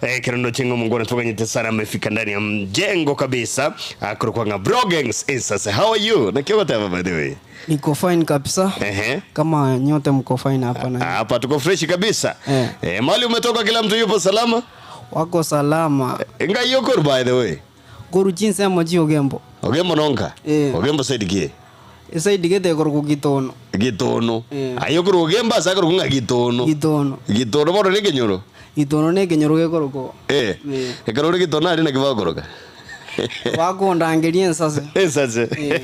Ekero ndoche ng'a omongwana twaganyete sana amefika ndani ya mjengo kabisa akorokwa ng'a Bro Gangs Insase. How are you? Naki ogoteba by the way? Niko fine kabisa. Ehe. Kama nyote mko fine hapa na Hapa tuko fresh kabisa. Eh. Eh, mali umetoka kila mtu yupo salama? wako salama. Ngai okoru by the way. Koru chinsemo chia Ogembo. Ogembo nonka? Eh. Ogembo side ki? Eside gete ekorokwa Gitono. Gitono. Eh. Aye okorwa Ogembo ase akorokwa ng'a Gitono. Gitono. Gitono bono nekenyoro? Gitono nekenyoro gekorokwa. Eh. Eh. Ekero ore Gitono aria naki bagokoroka? Bakondangeria ensase. Ensase. Eh.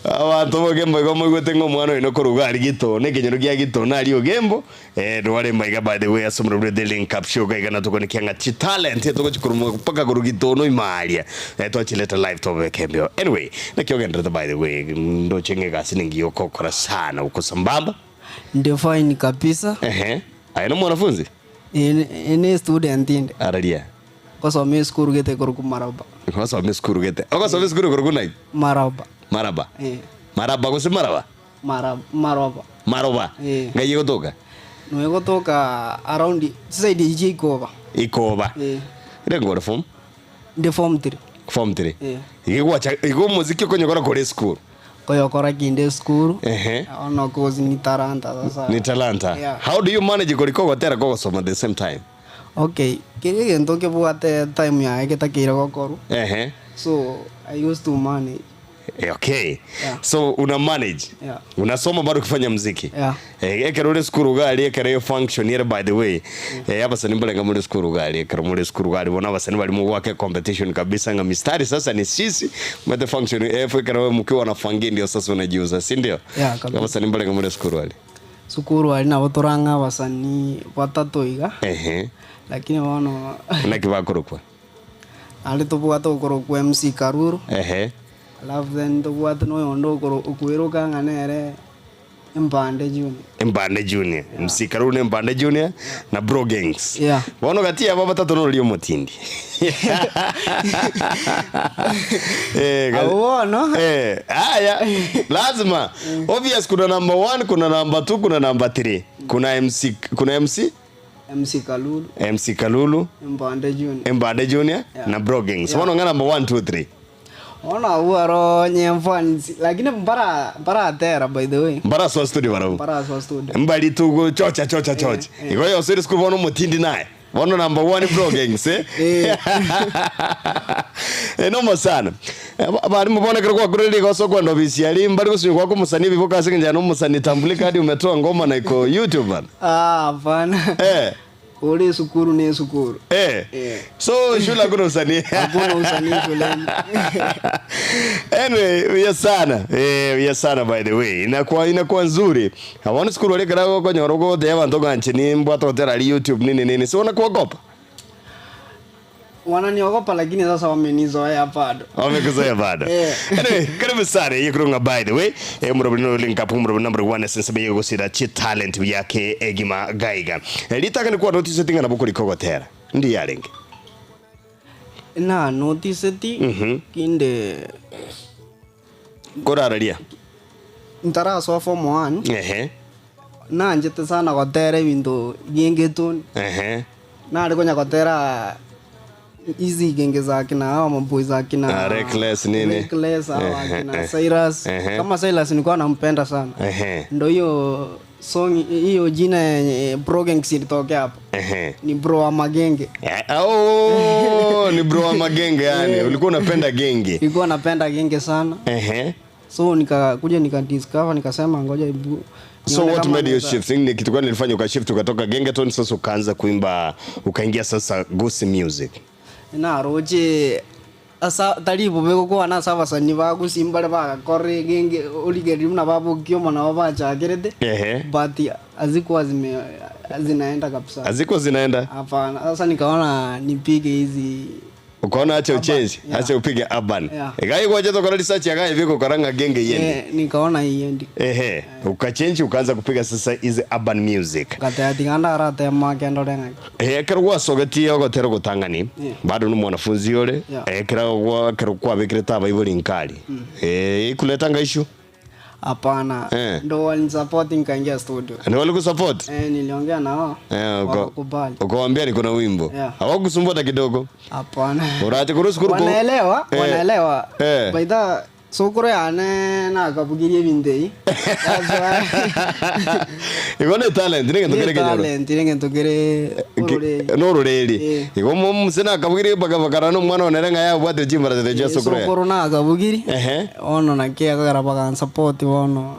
Abanto b'Ogembo igo moigwete ng'a omwana oino korwa iga aria Gitono, ekenyoro gia Gitono aria Ogembo, Eh, rware maiga by the way ase omorero bwe The Link Up Show gaiga natokonikia ng'a chitalent etogochi korwa mpaka korwa gitono ime aria eh, twachileta live tobeke embeo anyway naki ogenderete by the way ndoche ng'a egasi nengiya okokora sana uko sambamba Ndi fine kabisa. ehe aye nomwanafunzi Eh, ne student inde. araria Ngosoma esukuru gete korokwa Maraba. Ngosoma esukuru gete ogosoma esukuru korokwa naki Maraba. Maraba Eh. Maraba gose maraba Mara, maroba. Maroba? Eh. Ngai egotoka? No egotoka around chiside echi chia Ikoba. Ikoba. Eh. Ere ngore form? Ndi form 3. Form 3. Eh. Igo gwacha igo omoziki okonyokora kore esukuru. Koyokora kinde esukuru. Ehe. Ono course ni talanta sasa. Ni talanta. Yeah. How do you manage korika ogotera kogosoma at the same time? Okay, kera egento nkebwate time yaye getakeire gokorwa. Ehe. So I used to manage. Eh, okay. Yeah. So una manage. Yeah. Unasoma bado ukifanya mziki. Yeah. Eh, ekero ore sukuru gari ekero yo function ere by the way. Eh, abasani mbarenga muri sukuru gari ekero muri sukuru gari bono abasani bari mogwaka competition kabisa ng'a mistari sasa ni sisi mate function eh, ekero mkiwa na fangi ndio sasa unajiuza si ndio? Yeah, kabisa. Abasani mbarenga muri sukuru gari. Sukuru aria nabo torang'e abasani batato iga, Ehe. lakini bono Naki bakorokwa? naende tobwate okorokwa MC Karuru, Ehe. alafu then tobwate na oyonde okoro okweroka ng'a nere Embande Junior. Embande Junior. MC Karuru na Embande Junior na Bro Gangs. Yeah. Bono gati yabo batato norori omotindi. Eh, ga- Abwo bono. Eh, aya lazima obvious kuna number 1 kuna number 2 kuna number 3 kuna MC kuna MC MC Kalulu, MC Kalulu Embande Junior. Embande Junior Yeah. na Bro Gangs Yeah. bono ng'a number 1 2 3 Bono abwo aro onye mfans lakini mbara mbaratera by the way. Mbarasoa studio barabwo Mbarasoa studio. Mbari tu chocha chocha chocha Eh, eh. igo yosire school bono omotindi naye bono number 1 Bro Gangs eh Eh. Eh, noma sana Eh, ba- barimu bono ekero gwakorire rigoso kwenda ofisi aria mbari gosunywa gwaka omosani ebiboka ase eng'encho yaye nomosani tambulika hadi umetoa ngoma na iko youtube bana Ah, hapana. Eh. Ore esukuru ne esukuru. Eh. Eh. So shule hakuna usanii. Hakuna usanii shuleni. Anyway, buya sana. Eh, buya sana by the way. Inakuwa inakuwa nzuri. Abona sukuru ore kera okonyora ogotebia abanto ng'a inche nimbwate gotera aria YouTube nini nini. Si wanakuogopa? Wananiogopa lakini sasa wamenizoea bado. Wamekuzoea bado. Eh. Anyway, karibu sana yekurunga by the way. Eh, murobori no link up murobori number 1 sense be yogosira chi talent yake egima gaiga. Eh, ritaka ni kwa notice tinga nabukuri kogotera. Ndi yarenge. Na noticeti Mhm. kinde Korararia. ntarasoa form 1 Ehe. nanchete sana gotera ebinto bi'engetoni. Ehe. Nare konya gotera hizi genge za akina hawa maboys za akina Ah, Reckless nini? Reckless hawa Ehe, akina eh. Cyrus. Ehe. Kama Cyrus nilikuwa nampenda sana. Ehe. Ndo hiyo song hiyo jina yenye Bro Gangs ilitokea hapo. Ehe. Ni bro wa magenge. Eh, oh, ni bro wa magenge yani. Ulikuwa unapenda genge. Nilikuwa napenda genge sana. Ehe. So nikakuja nika discover nikasema ngoja ibu So nione what kama made you naweza- shift? Ni kitu gani ilifanya ukashift ukatoka gengeton sasa ukaanza kuimba ukaingia sasa Gusii music? Naroche asa tari bobe gokwana ase abasani ba Gusii mbare bagakora egenge origereria buna babokia omo nabo bachakerete Ehe. but hazikuwa zime zinaenda kabisa. Hazikuwa zinaenda? Hapana, sasa nikaona nipige hizi Ukaona acha uchange, yeah. acha upige urban. Yeah. Igai gwacha tokora research ya gai biko karanga genge yendi. eh, nikaona iyendi Ehe, ukachange ukaanza kupiga sasa hizi urban music. ngateba tiga ndaratema kendore ng'aki Eh, ekero gwasogetie ogotera ogotang'ani Yeah. bado nomwanafunzi ore Yeah. eh, ekero gwa- ekero kwabekirete abaibori nkari eh, ikuletanga issue. Hapana. Eh. Ndo walinisupport nikaingia studio. Ndio walikusupport? Eh, niliongea na wao. Eh, uka- Wakakubali. ukawaambia niko na wimbo. Yeah. Hawakusumbua hata kidogo. Hapana. Urache kurushukuru Wanaelewa, Eh. wanaelewa. Eh. By the sokoro yane nakabugirie ebinto ebi. That's why. Igo ne talent nige Ni tokere kenyoro. talent nige ntokere ororeri. Nororeri. Eh. Igo muse nakabugiri bakabakara no mwana onere ng'a yabwate chimbara tete chia sokoro. Sokoro nakabugiri. Ehe. Ono naki akagera bakansupport bono.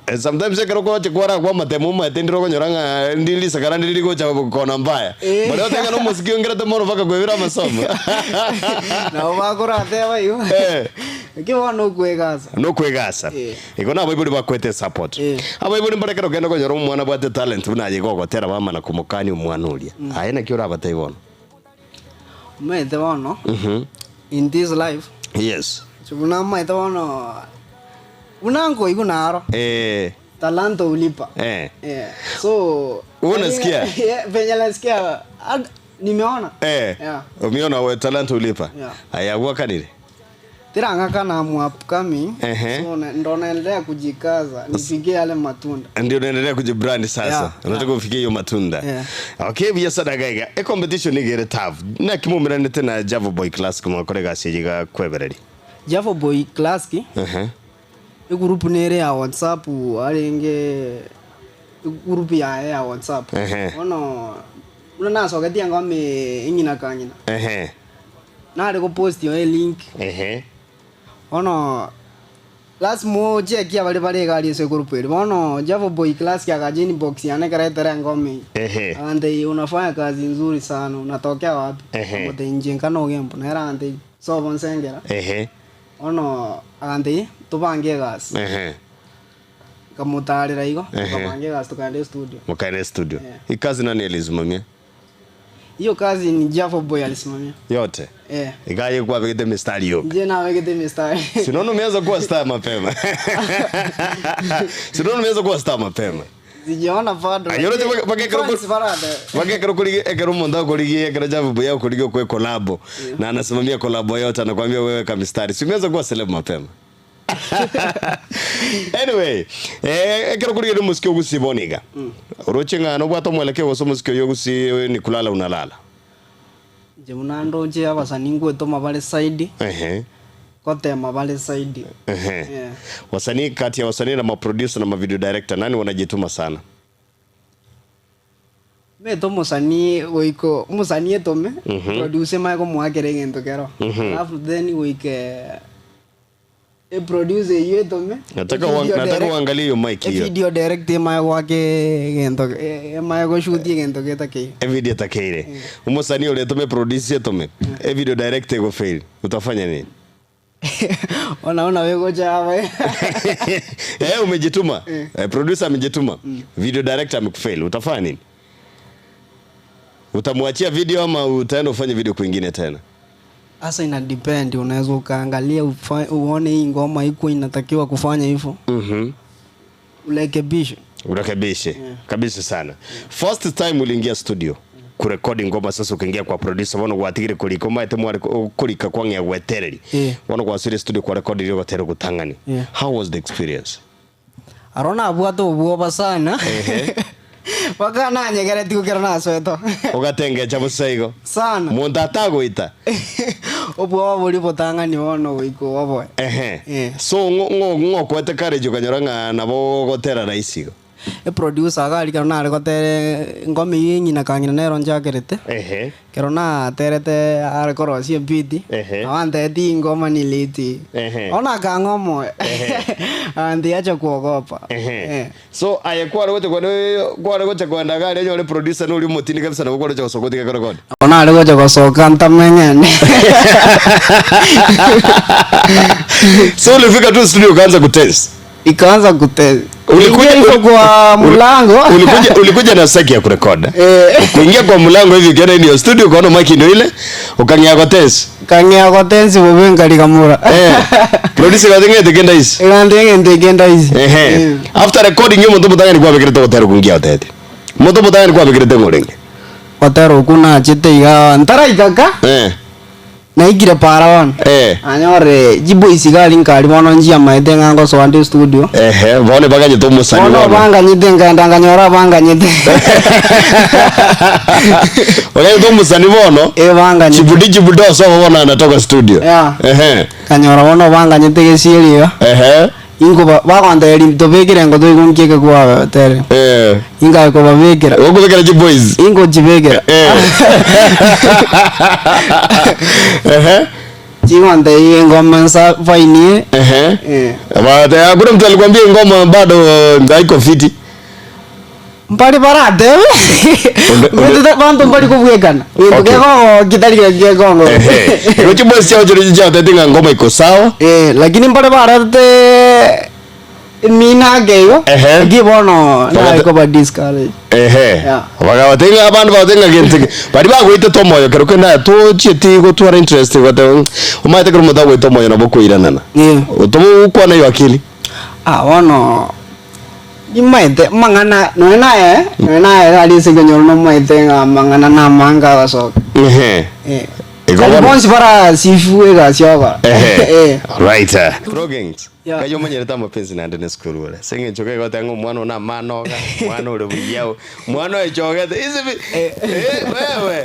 Eh, sometimes ekero kwache kwara kwa matemo omanyete ndire okonyora ng'a ndi risakara ndiri rigocha kona mbaya. Eh. Baria oteba ng'a nomosiki ongerete mono mpaka kwebera amasomo. Nabo bakorateba igo. Eh. Eki bono okwegasa. Nokwegasa. Eh. Igo na abaibori bakwete support. Eh. Abaibori mbare ekero okogenda okonyora omwana abwate talent buna aye igo ogotera bamana komokania omwana oria. Aye naki orabatebie bono? Omanyete bono, in this life, Yes. buna omanyete bono, buna nkoigwa naro, Eh. talanta hulipa. Eh. Yeah. So Wewe unasikia? Yeah, venye nasikia nimeona. Eh. Yeah. Umeona we talanta hulipa. Yeah. Aya gwakanire. Tirang'aka na I'm upcoming. Ehe. So ndo naendelea kujikaza nifikie yale matunda. Ndio unaendelea kujibrand sasa. Yeah, Unataka ufikie hiyo matunda. Yeah. Okay, buya sana gaiga. E competition igere tough. Na kimumiranete na Javo Boy Classic mwakore gasijiga kwebereri. Javo Boy Classic Ehe. egroup nere ya WhatsApp arenge egroup yaye ya WhatsApp. Ehe. Bono buna nasogetie ngome eng'ina kang'ina. Ehe. Nare gopost yo elink. Ehe. Bono lazima ochekie abare bare iga aria ase egroup eri. Bono Javo Boy Classic agacha inbox yane ekero aetera engoma eye. Ehe. Agantebia unafanya kazi nzuri sana unatokea wapi? Ehe. Nkamotebia inche nka nogembo. Nere agantebia sobo nsengera. Ehe. Bono agantebia tobange egasi. Ehe. Nkamotarera igo, Ehe. tokabanga egasi tokaenda estudio. Mkaenda studio. Yeah. Hii kazi nani alisimamia? Hiyo kazi ni Jaffa Boy alisimamia. Yote. Eh. Ikaye kwa bekete mistari yote. Nje nawekete mistari. Si unaona umeanza kuwa star mapema. Si unaona umeanza kuwa star mapema. Sijaona bado. Ayoro te bake kero Fans barada. Bake kero kuri ekero omonto akorigia ekero Jaffa Boy akorigia kwe collab na anasimamia collab yote anakuambia wewe ka mistari. Si umeanza kuwa celeb mapema. Anyway, eh, ekero korigereria omosike ogusii bono iga, oroche ng'a nobwate omwelekeo gose omosike oyo ogusii ni kulala unalala? Inche buna ndoche abasani ngwetoma bare saidi, Ehe. gotema bare saidi. Ehe. Yeah. Wasanii kati ya wasanii na maproducer na mavideo director nani wanajituma sana? Omanyete omosani goika omosani etome, producer emanye komoakera egento kero. Alafu then goike eproducer eywo etome, Nataka uang- evideo nataka direct- uangalie hiyo mic hiyo. evideo direct emanye goaka egento emanye goshutia egento getakeire. Evideo etakeire. Omosani oria etome producer etome, evideo director egofail, utafanya nini? Ona ona wegocha hapa. Eh, umejituma. Eh, producer amejituma. Video director amekufail. Utafanya nini? Utamwachia video ama utaenda ufanye video kwingine tena? Sasa ina depend, unaweza ukaangalia uone hii ngoma iko inatakiwa kufanya hivyo. Urekebishe. Urekebishe. Kabisa sana. First time uliingia studio kurekodi ngoma sasa ukaingia kwa producer bono gwatigire kurika omaete mware okorika kwang'ea gwetereri Yeah. bono gwasire studio kwa rekodi riria ogotera ogotang'ani Yeah. how was the experience Aro nabwate obwoba sana Ehe. mpaka nanyegeretie gokera nasoete Ogatengecha bosa igo sana monto atagoita obwoba boria botang'ani bono goika oboe Ehe. Eh. So ng'o ng'o ng'okoete courage okanyora ng'a nabo ogotera rahisi igo. Eproducer iga aria kero nare gotere engoma eywo eng'ina kang'ina nero nchakerete, Ehe. kero naterete are korosia ebeat, Ehe. nabo antebetie ingoma ni late. Ehe. Bono akang'a omoyo, akantebi acha kuogopa. Ehe. Eh. So aye kware gocha kwenda kware gocha kwenda iga aria onyore producer noria omotindi kabisa nabo kware gocha gosoka otige korekodi. Nabo nare gocha gosoka ntamenyene. So ulifika tu studio ukaanza kutense. Ikaanza kute Ulikuja Ingia hivyo kwa mlango. Ulikuja ulikuja na saki ya kurekoda. Eh. Kuingia kwa mlango hivi ukiona hii ndio studio ukaona mic ndio ile ukang'ea kwa tense. Kang'ea gotensi bobe nkarigamora. Eh. Producer gathing'ete kenda isi. Eganteng'ente kenda isi. Ehe. Eh. After recording yo omonto omotang'ani kwabekerete gotera okungia otete. Omonto omotang'ani kwabekerete ng'o orenge? Gotera okwo nachete iga ntaraika ka. Eh. Naikire para bono. Eh. Nanyore chiboys iga aria nkari bono nchiamaete ng'a ngosoa nde studio. Ehe, bono baganyete omosani Bono bono. banganyete nkaenda nkanyora banganyete. Baganyete omosani bono. Eh, banganyete. Chibudi chibudi osoba bono anatoka studio. Yeah. Ehe. Nkanyora bono banganyete gesieri iga. Ehe. Inkoba bagonteberia tobekere engo toigo nki eke kwabateberia. Eh. Inkae kobabekera. Okobekera chiboys. Ingochibekera. Eh. Ehe. Chigontebia engoma nsa fainie. Ehe. Eh. But hakuna mtu alikwambia ngoma bado haiko fiti. Mbari baratebe. Onde- Banto mbari kobwekana. Gento Okay. kegongo kitari kegongo. Ehe. Igo chiboys chiao chiria chiatete ng'a ngoma iko sawa. Eh, lakini mbare baretete emina ake igo. Ehe. Lakini bono Bagate- nare koba discourage. Ehe. Yeah. Bagabatebia ng'a abanto bagotebi ng'a gento eke, baria bagoitete omoyo kero kende aye tochieti gotwara interest goteba omanyete ekero omonto agoita omoyo nabo okoiranana. Yeah. Tobokwana hiyo akili. Ah, bono nimaete amang'ana nonya naye, nonya naye aria ase ekenyoro nomaete ng'a amang'ana namange agosoka. Ehe. Eh. Igo Tari bono- bonsi barasifwe egasi ogokora. Ehe. Eh. Right. Frogings. Yeah. Kayo omanyerete amapenzi naende ne esukuru ore. Ase eng'encho kegoteba ng'a omwana one amana oga, omwana ore buya, omwana oechogete. Ase bi eh wewe.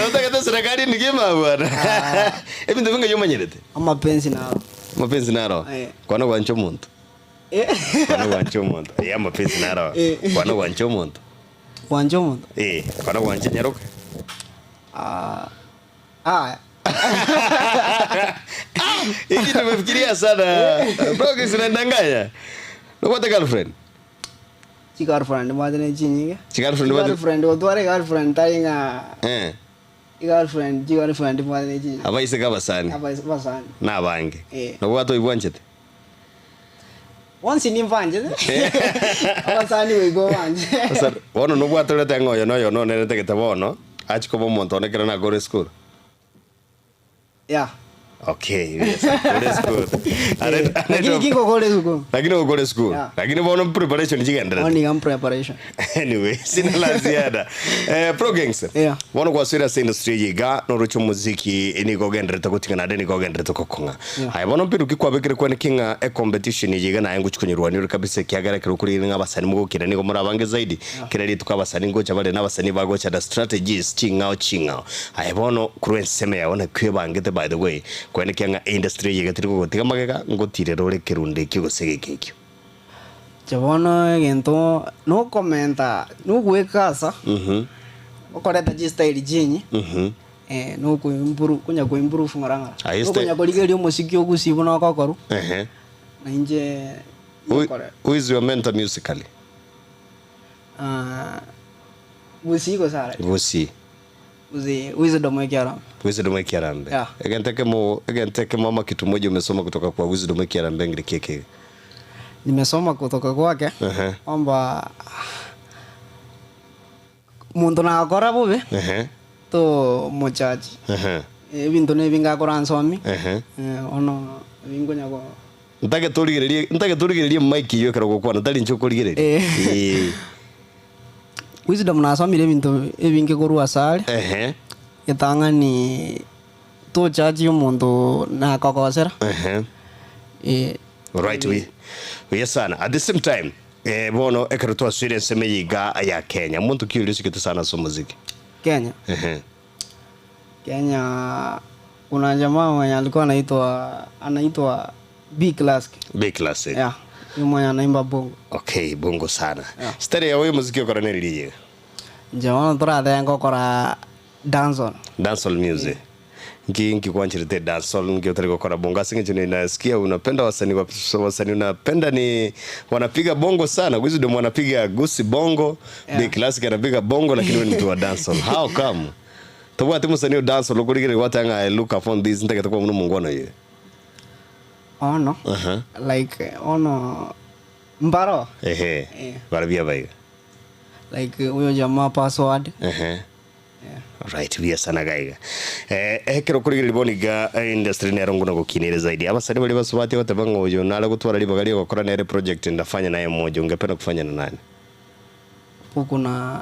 Otagete serikali nigima bwana. Ebinto binga omanyerete. Amapenzi naro. Amapenzi naro. Eh. Kwana gwancha omonto. Eh. Kwana gwancha omonto. Eh amapenzi naro. Eh. Kwana gwancha omonto. Gwancha omonto. Eh, kwana gwancha nyaroka. Ah. Aya. Hiki tumefikiria sana. Bro, sinadanganya. Nobwate girlfriend? Chigirlfriend mbwate ne chinyinge. Chigirlfriend mbwate- Chigirlfriend otware girlfriend tari ng'a Eh. girlfriend chigirlfriend mbwate ne chinyinge. Abaiseke abasani Abasani. nabange. Eh. Nobwate oibwanchete? Bonsi nimbanchete. Abasani goika obanche. Sasa bono nobwate orete ng'a oyo na oyo nonerete gete bono achi koba omonto one ekero nakore esukuru. Yeah. Okay, yes, akore esukuru. Are- Lakini kingokora esukuru. Lakini okore esukuru. Yeah. Lakini bono preparation chigenderete. Bono iga preparation. Anyway, sina la ziada. Eh, Pro Gangs. Yeah. Bono gwaswire ase industry eye iga noroche omoziki nigo ogenderete gotiga naende nigo ogenderete gokong'a. Yeah. Aye bono mpiruki kwabekire kwane ki ng'a ecompetition eye iga naye ngochi konyerwania ore kabisa ekiagera ekero okorire ng'a abasani mogokina nigo more abange zaidi. Kera rituko abasani ngocha bare na abasani bagocha na strategies ching'ao ching'ao. Aye bono korwa ensemo yao naki ebangete by the way kwane ki ng'a industry eye iga teri gogotiga magega ngotirera ore ekerundu ekio gose egeka ekio. Inche bono egento nokomenta nogoekasa, okoreta chistyle chinyi, nokoimprove konya koimprove ng'ora ng'ora. Aye Nokonya korigereria omosiki ogusii buna ogokorwa, Ehe. na inche Who, nkore. who is your mentor musically? Gusii gose are? Gusii. Gusii, Wisdom Ekiarambe. Wisdom Ekiarambe. Yeah. Egento ekemo egento ekemo ama kitu moja umesoma kutoka kwa Wisdom Ekiarambe ngire ki ekega? Nimesoma kutoka kwake Ehe. kwamba monto nagokora bobe Ehe. tomochachi. Ehe. Ebinto nebi ngakora nsomi Ehe. bono ebi nkonya ko Ntagete origererie ntagete origererie emic eywo ekero ogokwana tari inche okorigereria. Eh. Eeh. Wisdom nasomire ebinto ebinge korwa ase are, Ehe. getang'ani tochachi omonto nakogosera. Ehe. Eh, Alright, we buya sana. At the same time, eh, bono ekero twasuire ensemo eye iga ya Kenya, omonto ki oria osigete sana ase omoziki? Kenya. Ehe. Kenya kuna jamaa mwenye alikuwa anaitwa anaitwa B Classic. B Classic. Yeah, ni mwenye anaimba bongo. Okay, bongo sana. Yeah. Style yago y'omoziki okora neri rigiya? Inche bono toratebe ngokora dancehall. Dancehall music. Nki nki kwancherete dancehall nki otari gokora bongo ase eng'encho ninasikia unapenda wasanii wa wasanii unapenda ni wanapiga bongo sana Wisdom wanapiga gusi bongo Yeah. B Classic anapiga bongo lakini wewe ni mtu wa dancehall how come tobwati mosanii o dancehall okorigereria gwateba ng'a I look upon this ntagete koba buna omongwana oyo Bono Aha. like bono mbaro Ehe Eh. barabia baiga like huyo jamaa password Ehe. yeah. Right, buya sana gaiga. Eh, ekero okorigereria bono iga eh, industry nero nguna gokinere zaidi. Abasani baria basubati goteba ng'a oyo nare gotwara ribaga ria gokora nere project ndafanya naye moja, ungependa kufanya na nani? Huku na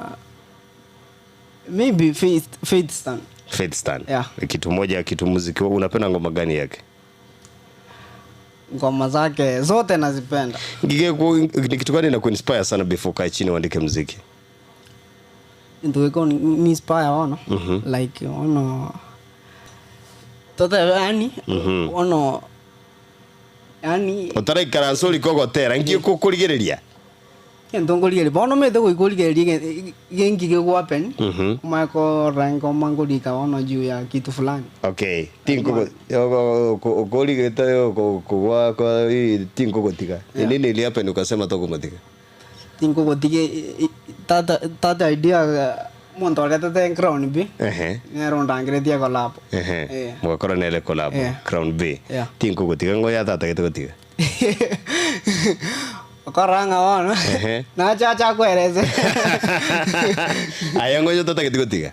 maybe Faith, Faith Stan. Faith Stan. Yeah. Kitu moja kitu muziki unapenda ngoma gani yake? Ngoma zake zote nazipenda. Ngige ku, ni kitu gani na kuinspire sana before kae chini uandike muziki? Into iko ni inspire ono. Like ono tote yani ono yani Otaraikaransa oriko ogotera nki okokorigereria? Egento nkorigereria, bono omanyete goika origererie genki gegohappen, omanye korora engoma nkorika bono juu ya kitu fulani. Okay, tinkogo okorigerete kogwa tinkogotiga. Ni nini ili happen ukasema tokomotiga? Tinkogotiga tata tata idea omonto oretete crown B, Ehe. nere ondangeretie ecollabo. Ehe. Eh. Mogakora nere collab Yeah. Crown B. Yeah. Tinkogotiga ng'o yatatagete gotiga? Okorora ng'a bono, Ehe. nache ache akoerese. Aye ng'o otatagete gotiga?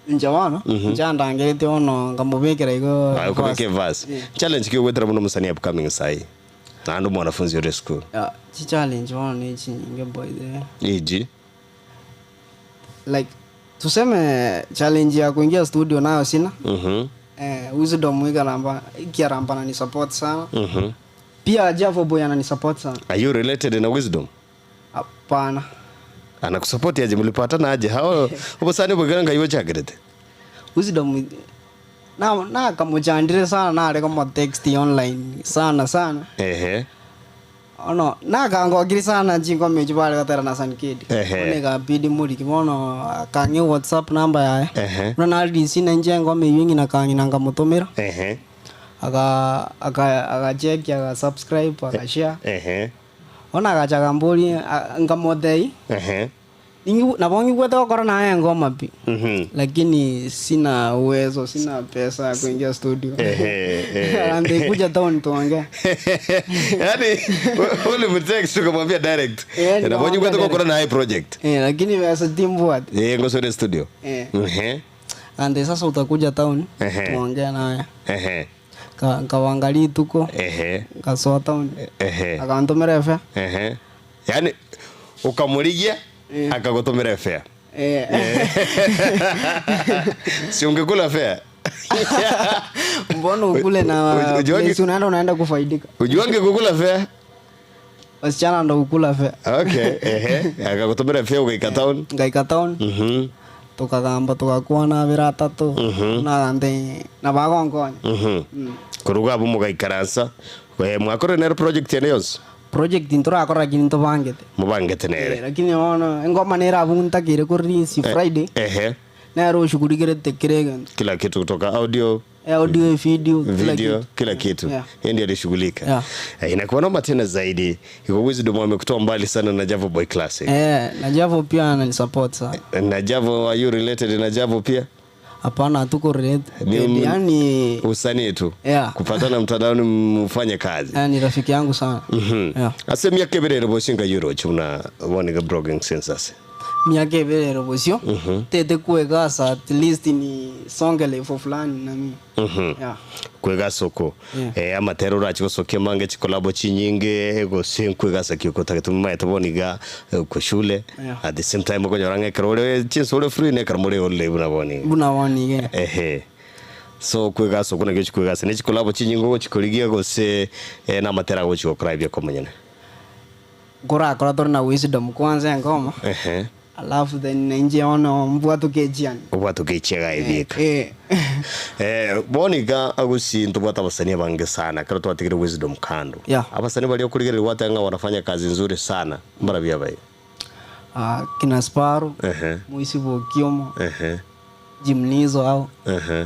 Inche bono, inche andangeretie bono nkamobekera igo Ah, okobeka verse. everse. Challenge ki ogwetera buna omosani upcoming sahi? Naende omwanafunzi ore esukuru. Yeah, chichallenge bono ne chinyinge by the way. Eg. Like tuseme challenge ya kuingia studio nayo sina. Eh, Wisdom ikaramba ikiaramba anani support sana. Pia Javo Boy anani support sana. Are you related na Wisdom? Hapana. Anakusupport aje? Mlipatana aje? Hao obosani bwekera ngai bochakerete. Wisdom na na kamuchandire sana nare kama text online sana sana. Ehe. Ono nakangokiri sana chingoma echi bare gotera na Sankid. Ehe. Bono ekabidi moriki bono akang'ea whatsapp number yaye. Ehe. Buna narelease inche engoma eywo eng'ina kang'ina nkamotomera. Ehe. Aka aka agacheck aga subscribe aga share. Ehe. Bono agacha akamboria nkamotebia. Ehe. Ning'igwe nabo ng'igwete gokora naye engoma pi. Mhm. Lakini sina uwezo, sina pesa ya kuingia studio. Ehe, ehe. Nitakuja town tuongee. Yaani ulimtext ukamwambia direct. Eh, Nabo nikamwambia nyigwete direct. gokora naye project. Eh, lakini pesa timbwati. Eh, ngosore studio. Eh. Ehe. Ande sasa utakuja town Ehe. tuongee naye. Ehe. Ka nkawangalia tuko Ehe. nkasoa town. Ehe. Akantumira efare. Ehe. Yaani ukamurigia akagotomera fare. Eh. Si ungekula fare? Mbona ukule na Ujuange- place unaenda unaenda kufaidika. Ujuange kukula fare? Wasichana ndo ukula fare. Okay, ehe. Akagotomera fare ugaika town. Ngaika town. Mhm. Tukagamba tugakwana abere atato. Nagante nabagonkonya. Mhm. Koruga abwo mogaikaransa. Eh, mwakorire nere project ende yonsi? Project ntorakora lakini ntobangete. Mobangete nere. Eh, lakini bono engoma nere abwo ntakire ko release Friday. Ehe. Nere oshughulikirete kera egento. Kila kitu kutoka audio Audio, video, kila video kitu. kila kitu Yeah. yeye ndiye alishughulika. Yeah. Eh, inakuwa noma tena zaidi. Iko Wisdom amekutoa mbali sana na Javo Boy Classic. Eh, na Javo pia ananisupport sana. Na Javo, are you related na Javo pia? Hapana, hatuko related. Ni Yaani usanii tu. Yeah. Kupatana mtandaoni mfanye kazi. eh, ni rafiki yangu sana. Mhm. Yeah. Ase miaka ebere ere bosio nka Europe buna bono iga blogging census. Miaka ebere ere bosio tete kwegasa at least ni songe level fulani na mimi. Yeah. Kwegasa oko. Yeah. Eh, amatera orache gosokia mange chikolabo chinyinge gose nkwegasa ki okotagete momaete bono iga oko shule. Yeah. At the same time okonyora ng'a ekero ore chinsa ore free na ekero more ore buna bono iga. Buna bono iga. Ehe. So okwegasa okwo nakio chikwegasa ne chikolabo chinyinge ogochikorigia gose eh, na amatera agochi gokora ebia komonyene. Nkorakora tore na wisdom kwanza engoma. Ehe. Alafu then nainche bono mbwatoke echiani. Obwatoke echiaga ebieka. Eh. Eh, bono iga agosi ntobwate abasanii abange sana ekero twatigire wisdom kando. Yeah. Abasanii baria okorigereria gwateba ng'a wanafanya kazi nzuri sana mbarabwo abaye. Ah, kina Sparrow, Ehe. Moisi Bokiomo, Ehe. Jimnizo ao. Ehe.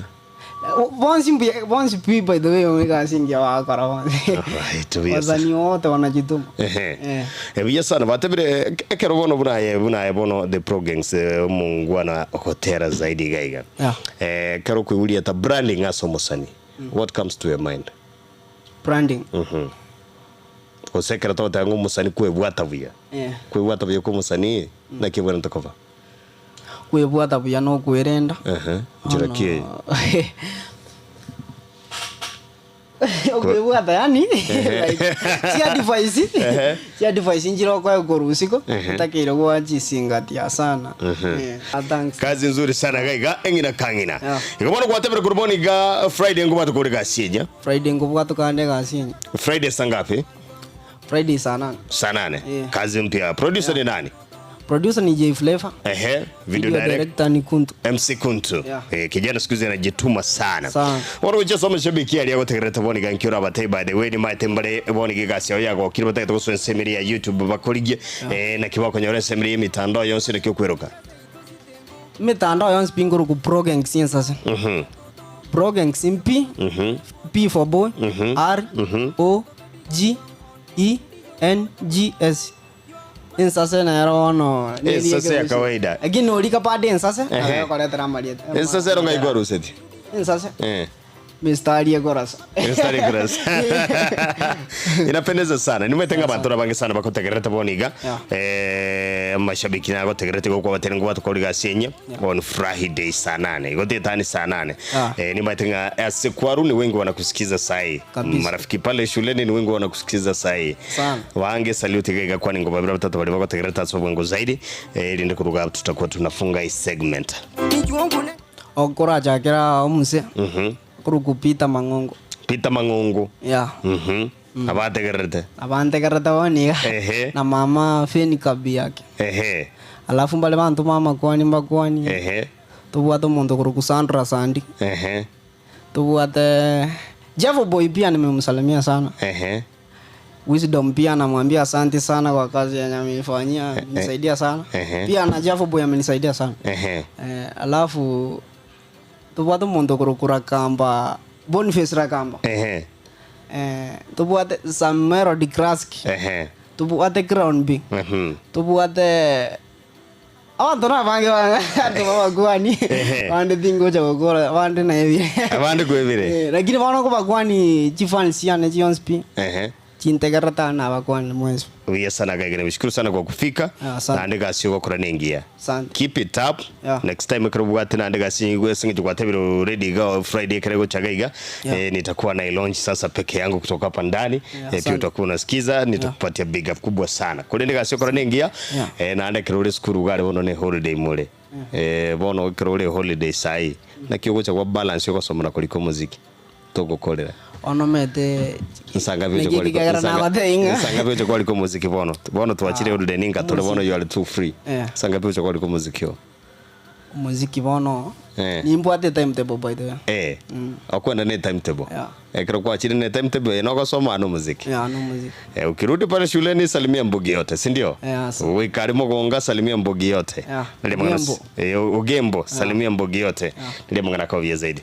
Bonsi mbuya bonsi pi by the way egasi engiya bagokora bonsi. Alright, buya sana. Wasanii wote wanajituma. Ehe. Eh. Eh, buya sana batebire ekero bono buna aye buna aye bono the pro gangs eh, omongwana ogotera zaidi iga iga. Yeah. Eh, ekero okoigwa ta branding ase omosani. What comes to your mind? Branding. Mhm. Gose ekero togoteba ng'a omosani kwebwata buya. Eh. Kwebwata buya kwa omosani naki ebwenerete koba? Kwebwata buya na okwerenda. Ehe, nchera ki eye? Okoebwata yaani like chiadvice chiadvice nchire okoegwa korwa isiko otakeire gwachisingatia sana. Eh, thanks. Kazi nzuri sana iga iga eng'ina kang'ina. Yeah. Igo bono gwatebire korwa bono iga Friday ngobwate kore egasi enya. Friday nkobwate kande egasi enya. Friday saa ngapi? Friday saa nane. Saa nane. Yeah. Kazi mpya. Producer ni nani? Producer ni Jay Flavor. Ehe, video Video direct director ni Kuntu. MC Kuntu. Yeah. Eh, kijana siku hizi anajituma sana. Sana. Bono gochia ase amashabiki aria agotegererete bono iga nkio orabatebie by the way nimaete mbare bono iga egasi yao yagokire batagete gosoa ensemo eria ya YouTube bakorigie eh, naki bakonyora ensemo eria ya emitandao yonsi naki okweroka. Emitandao yonsi pi nkorokwa Progenx ensase. Progenx P, P for boy, R, O, G, E, N, G, S. Ensase nero bono Ensase ya kawaida. Lakini orika bado ensase Ehe. nabo ekoretera amarieta. Ensase ero ng'ai kwarusetie? Ensase. Eh. Mistari ekorasa. Mistari ekorasa. Inapendeza sana. Nimete ng'a abanto nabange sana bagotegererete bono iga. Yeah. Eh, amashabiki nagotegererete igo kwabatebia nigo batokora egasi enye on Friday saa nane. Igo tetani saa nane. Yeah. Eh, nimanyete ng'a ase kwaru ni wengi wanakusikiza sahi. Kabisa. Marafiki pale shuleni ni wengi wanakusikiza sahi. Sana. Wange salute iga iga kwani ngo babere batatu baria bagotegererete ase obwango zaidi. Eh, erinde koruga abwo tutakuwa tunafunga hii segment. Okorachakera omuse korwa Peter Mang'ongo. Peter Mang'ongo. Yeah. Abategererete. Abantegererete bono iga. Ehe. Na mama Feni Kabiake. Ehe. Alafu mbare bantoma amakwani mbakwani. Ehe. Tobwate omonto okorokwa Sandra Sandi. Ehe. Tobwate Jeff Boy pia nimemsalimia sana. Ehe. Wisdom pia namwambia asante sana kwa kazi yenye ameifanyia, amenisaidia sana. Ehe. Pia na Jeff Boy amenisaidia sana. Ehe. Eh, alafu tobwate omonto okorokwa Rakamba, Boniface Rakamba. Ehe. Eh, tobwate Samero Dikraski. Ehe. Tobwate Crown B. Tobwate abanto nabange abanto babakwani Ehe. abande tingocha gokora abande naebire Abande kwebire. Eh, lakini bono nkobakwani chifans chiane chionsi pi Ehe. chintegerete aa nabakwani mwensi. Buya sana gaiga nabishukuru sana kwa kufika Ah, asante. naende egasi ogokora nengiya Asante. keep it up Yeah. next time ekero obwate naende egasi nyigwe ase eng'encho gwatebire already iga Friday ekero egocha iga iga Yeah. eh, nitakuwa na launch sasa peke yangu kutoka hapa ndani Yeah, eh, pia asante. utakuwa unasikiza nitakupatia big up kubwa sana korende egasi okora nengiya Yeah. eh, naende ekero ore sukuru iga are bono ne holiday more eh, bono ekero ore holiday saii naki ogocha gwa balance ogosoma na korika omoziki togokorera. Onomete Nsangabi oche naki kwarika ekigera nsanga- nagotebia ng'a nsangabi oche kwarika omoziki bono bono twachire holiday ninga tore bono you are too free Eh. nsangabi oche kwarika omoziki oo omoziki bono Eh. nimbwate timetable by the way Eh, okwenda ne timetable Yeah. ekero kwachire ne timetable eye nogosoma na omoziki yeah, nomoziki Eh, ukirudi pale shuleni salimia mbugi yote si ndio? Yeah, asa. Uikari mogonga salimia mbugi yote. Yeah. Ndio mangana Ogembo. eh, Ogembo salimia mbugi yote. Ndio mangana kwa zaidi.